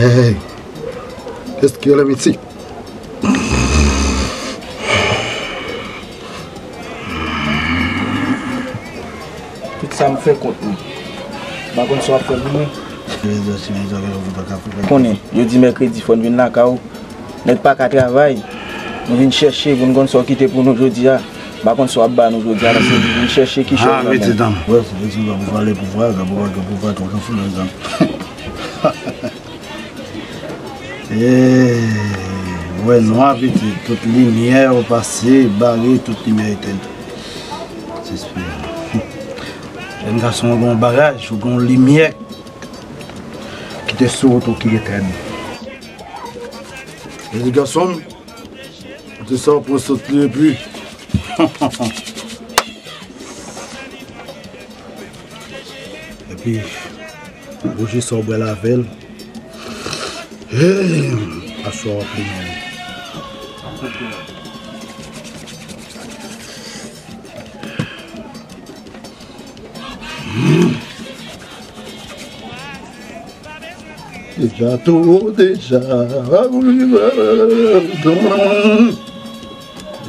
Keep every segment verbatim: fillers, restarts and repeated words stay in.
Hey, qu'est-ce que le métier? Tout sa m fè kont mwen. M pa konn sa w ap fè pou mwen. Konnen, yo di mèkredi fò n vin lakay ou. Nèg pa ka travay. Nou vin chèche pou n konn sa w kite pou nou jodi a. M pa konn sa w ap ba nou jodi a, nan se vin chèche ki chèche nan men. Wè, se vin pou vale pou vwa, pou vwa, pou vwa, tou konfou nan zan. Eh, wè nwa pitit, tout limyè ou pase, bare tout limyè etèn. Sespè. Jèn gason, ou gen yon bagay, ou gen yon limyè ki te sou wout ou ki etèn. Jèn gason, ou te sa ou pran sot li epi. Epi, ou jis sa ou bwè l avè l. Hey, aswè w ap plimen. Deja tou, deja.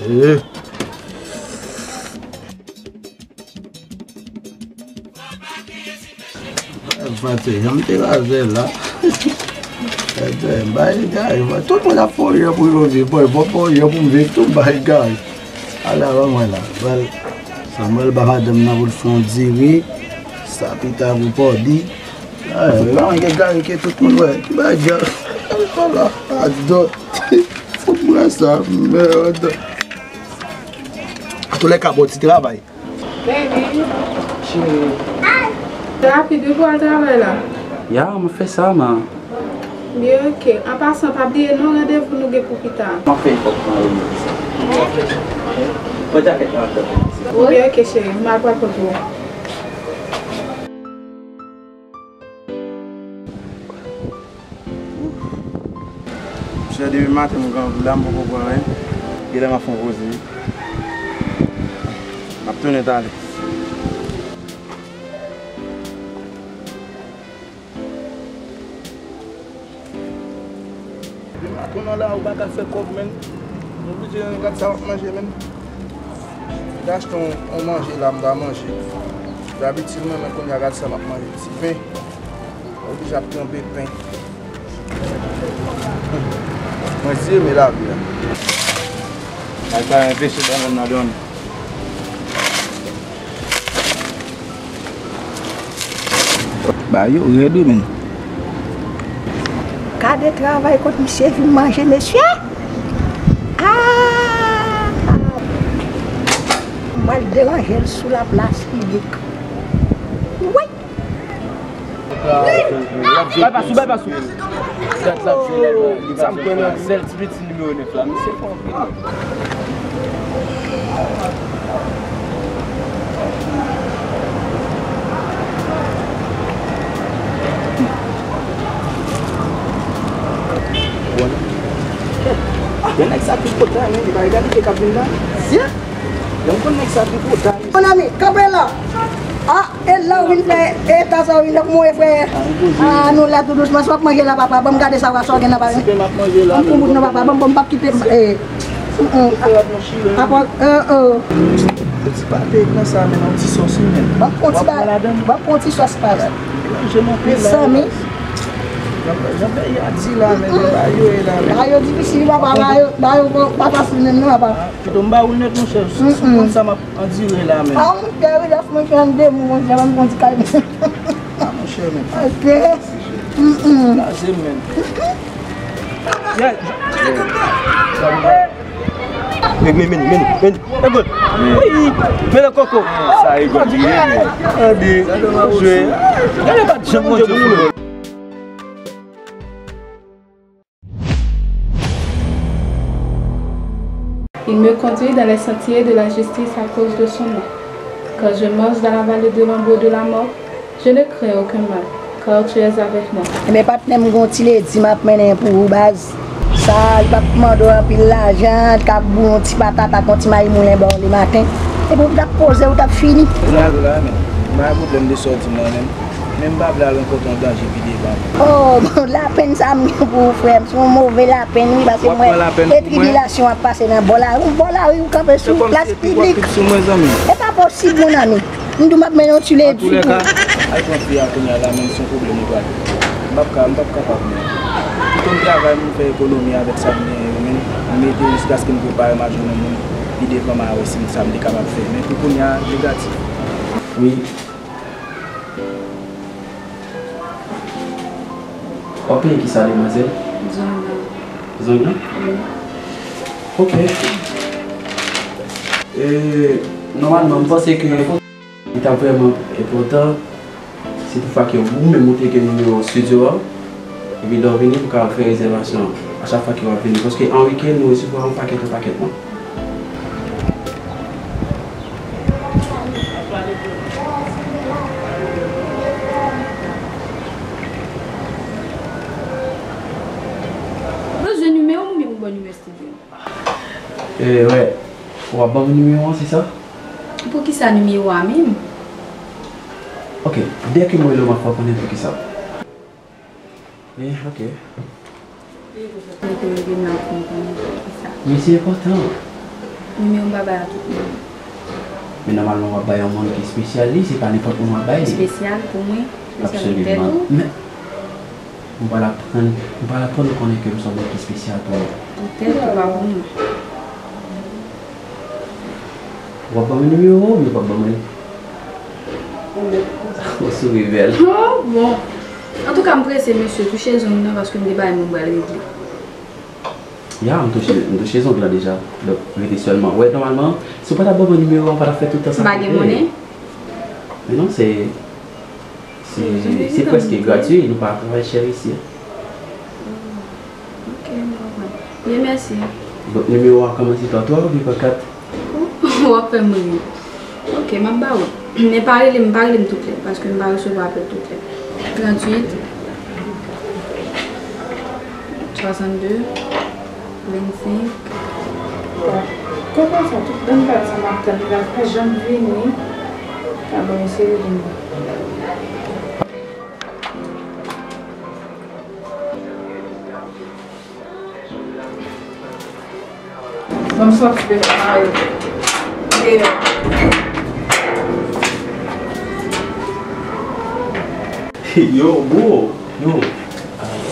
Eh. Fati, jan m te raze la. Ebyen, bay gay, tout moun ap fè yon jan pou yo viv. Bon, bon, fè yon jan pou m viv tou, bay gay. Ala, ban mwen la. Bal, Samuel ba madanm nan pou l fè yon diri. Sa pita pou pòdi. Ay, ban mwen gen gari ke tout moun wè. Ki bay gay. Ala, adot. Fout mwen sa, mèd. Antoulèka, bon ti travay. Baby. Cheri. Rapid wi pou al travay la. Ya, m ap fè sa, ma. Byen, oke. An pasan, pa bliye non randevou nou gen pou pita. M ap fè efò pou mwen rele sa. Pran jakèt la antre. Byen, oke, cheri. M al pran kont ou. Mesye, depi maten m grangou la, m poko pran anyen. Genlè m ap fè yon poze wi. M ap tounen talè. Depi maten w nan lari, ou pa ka fè kòb, menn. M oblije gad sa m ap manje, menn. M te achte yon, yon manje la, m ta manje. Dabitid mwen, men kounye a gad sa m ap manje. Ti pen. Oblije ap tranpe pen. Mwen di renmen lavi a. Ay, sa enpeche bannann nan donn. Ba yo rèd wi, menn. Gade travay kot misye vin manje, mesye. Ah! M pral deranje l sou laplas piblik. Wi! Bay pas ou, bay pas ou. Dat l ap jwe la, li pa jwe fransè, l ti piti nimewo nèf la, misye fò anpil. Bon. Gen nèg sa ki pota, men li pa egalite k ap vin la. Sye! Lè m konn nèg sa pi pota. Mon ami, kanpe la. Ah, e la ou vin fè eta sa ou vin fè pou mwen, frè. Ah, nou la tou dousman. Sa w ap manje la, papa? Ban m gade sa, sa w gen nan papa. Ti pen m ap manje la. Ban m pou bout nan, papa. Ban m, ban m, p ap kite m, eh. Ou fè rad nan chire. Apa, eh, eh. Yon ti pate nan sa, men yon ti sòs wi, men. Ban m pran ti ba-, ban m pran ti sòs pa la. Manje m anpil la. Mezanmi. Jan, jan peyi a di la, men, ba yo ye la, men. Ba yo difisil, papa, ba yo, ba yo pa fasil menm non, papa. Pito m ba ou nèt, monchè, si w konn sa m ap andire la, men. A, monchè, wi, lòs mwen fè an de mou, monchè, ban m pran ti kay. A, monchè, men. Ok. Blaze m, men. Yeah. Men, men, men, men, men, men, men, men, koko. Sa e gòl li ye, men. Ande, jwe. Gade, pa t janm konn jwe pou nou. Il me conduit dans les sentiers de la justice à cause de son nom. Quand je marche dans la vallée de l'ombre de la mort, je ne crains aucun mal, car tu es avec moi. Ebyen, patnè m, gon ti ledi m ap mennen pou ou, baz. Sa, li p ap mande w anpil lajan, li ka ba w yon ti patat ak yon ti mayi moulen ba w lematen. Epi w t ap poze, w t ap fini. Ronaldo la, men. M pa gen pwoblèm de sa w di m nan, menm. Men m pa vle al rankontre yon danje pi devan. Oh, lapenn sa m gen pou ou, frè m. Se yon move lapenn, wi, paske mwen, e tribilasyon ap pase nan bò lari. Yon bò lari, ou kanpe sou plas piblik. E pa posib, mon ami. M di w m ap mennen w tule di tou. Al pran fi a kounye a la, men se yon pwoblèm ou pral. M p ap ka, m p ap kapab, men. Tout yon travay, m fè ekonomi avèk sa m genyen yo, men m mete jiskaske m prepare m al jwenn yon moun pi devan, m a wè si sa m te kapab fè. Men pou kounye a, negatif. Wi. W ap peye kisa, demwazèl? Zong nan. Zong nan? Wi. Ok. E, nòmalman, m panse ke li t ap vrèman enpòtan si toutfwa ke ou menm ou te gen nimewo estidyo a, epi lè w vini pou ka fè rezèvasyon a chak fwa ke w ap vini. Paske an wikenn, nou resevwa yon pakèt, yon pakèt moun. Bezwen nimewo m oubyen m ba w nimewo estidyo? E, wè. W ap ban m nimewo an, se sa? Poukisa nimewo a menm? Ok, dèke mwen rele w, m ap fè w konnen poukisa. Eh, ok. Mete rele m la pou m konnen poukisa. Men se enpòtan. Nimewo m pa bay a tout moun. Men nòmalman w ap bay yon moun ki espesyal li, se pa nenpòt moun w ap bay li. Espesyal pou mwen, espesyal pou tèt ou. Men, m pral aprann, m pral aprann ou konnen ke m se yon moun ki espesyal pou ou. Pou tèt ou, pa pou mwen. W ap ban mwen nimewo w, men w p ap ban mwen li. Ou souri bèl. Oh, bon. Antouka, m prese, mesye, touche zong nan, paske m gen bagay mwen pral regle. Ya, m touche, m touche zong lan deja. Donk, rete sèlman. Wè, nòmalman, si w pa t ap ban mwen nimewo a, w pa t ap fè tout tan sa. M pa gen monnen? Men non, se, se, se prèske gratui, nou pa travay chè isi. Ok, m konprann. Byen, mèsi. Donk, nimewo a kòmanse pa twa oubyen pa kat? W ap fè m ri. Ok, m ap ba ou. Men pa rele m, pa rele m tout lè, paske m pa resevwa apèl tout lè. Tranntuit, swasannde, vennsenk. Bon, kòman sa, tout grenn bagay sa m ap tann li la pa janm vini. A bon, eseye vini. Ban m sòti de la mari. Deyò. Yo, bro, yo.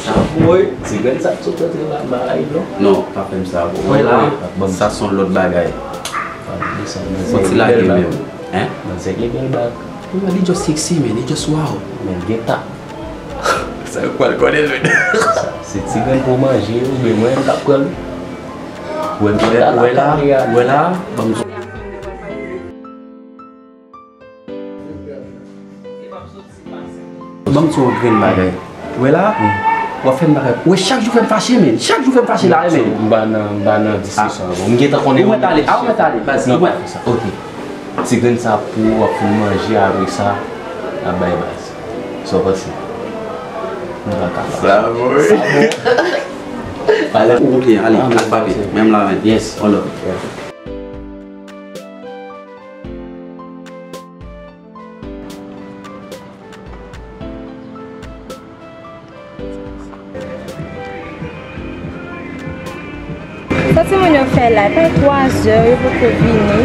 Sa bro, ti grenn sa k sot antre la, bay non. Non, pa fè m sa, bro. Wè la, sa se yon lòt bagay. Fò ti lage menm. Hein? Manzè gen bèl bak. Yo, li just sexy, man. Li just wow. Men gen ta. Sa yo pral konnen l, men. Se ti grenn pou manje, oubyen mwen menm k ap pran l. Wè, wè la, wè la, ban m. Ban m di w yon grenn bagay. Wè la, w ap fè m bagay. Wè, chak jou fè m fache, men. Chak jou fè m fache la, men. M pa nan, m pa nan diskisyon avè w. M gentan konnen ou mèt ale, a, ou mèt ale, baz, ou mèt. Non, pa fè sa. Ok. Ti grenn sa pou w ap fin manje, apre sa, n ap bay baz. Sa w panse? M pa kapab. Sa bon, wi. Sa bon. Ou konprann, ale, al papi. Menm la, men. Yes. On love. Sa timoun yo fè la, e pa twa zè, yo poko vini.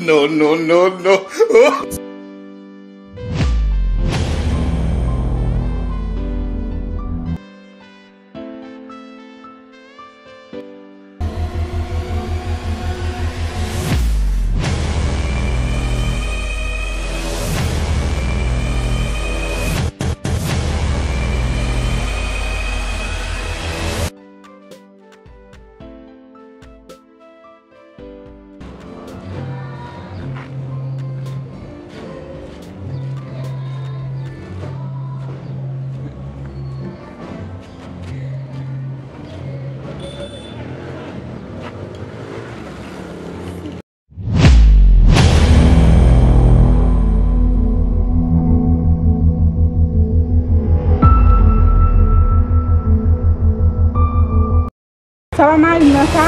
No, no, no, no. Nan sa.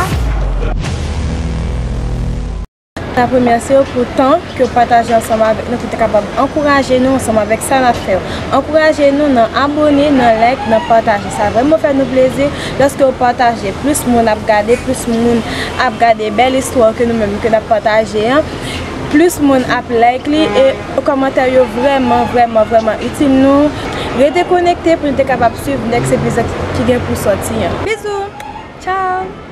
N ap remèsye w pou tan ke w pataje ansanm avèk nou, pou te kapab ankouraje nou ansanm avèk sa n ap fè yo. Ankouraje nou nan abòne, nan like, nan pataje. Sa vrèman fè nou plezi lòske w pataje. Plis moun ap gade, plis moun ap gade bèl istwa ke nou menm ke n ap pataje an. Plis moun ap like li e kòmantè yo vrèman, vrèman, vrèman itil nou. Rete konekte pou nou te kapab swiv next episode ki gen pou sòti an. Bizou! Tchao!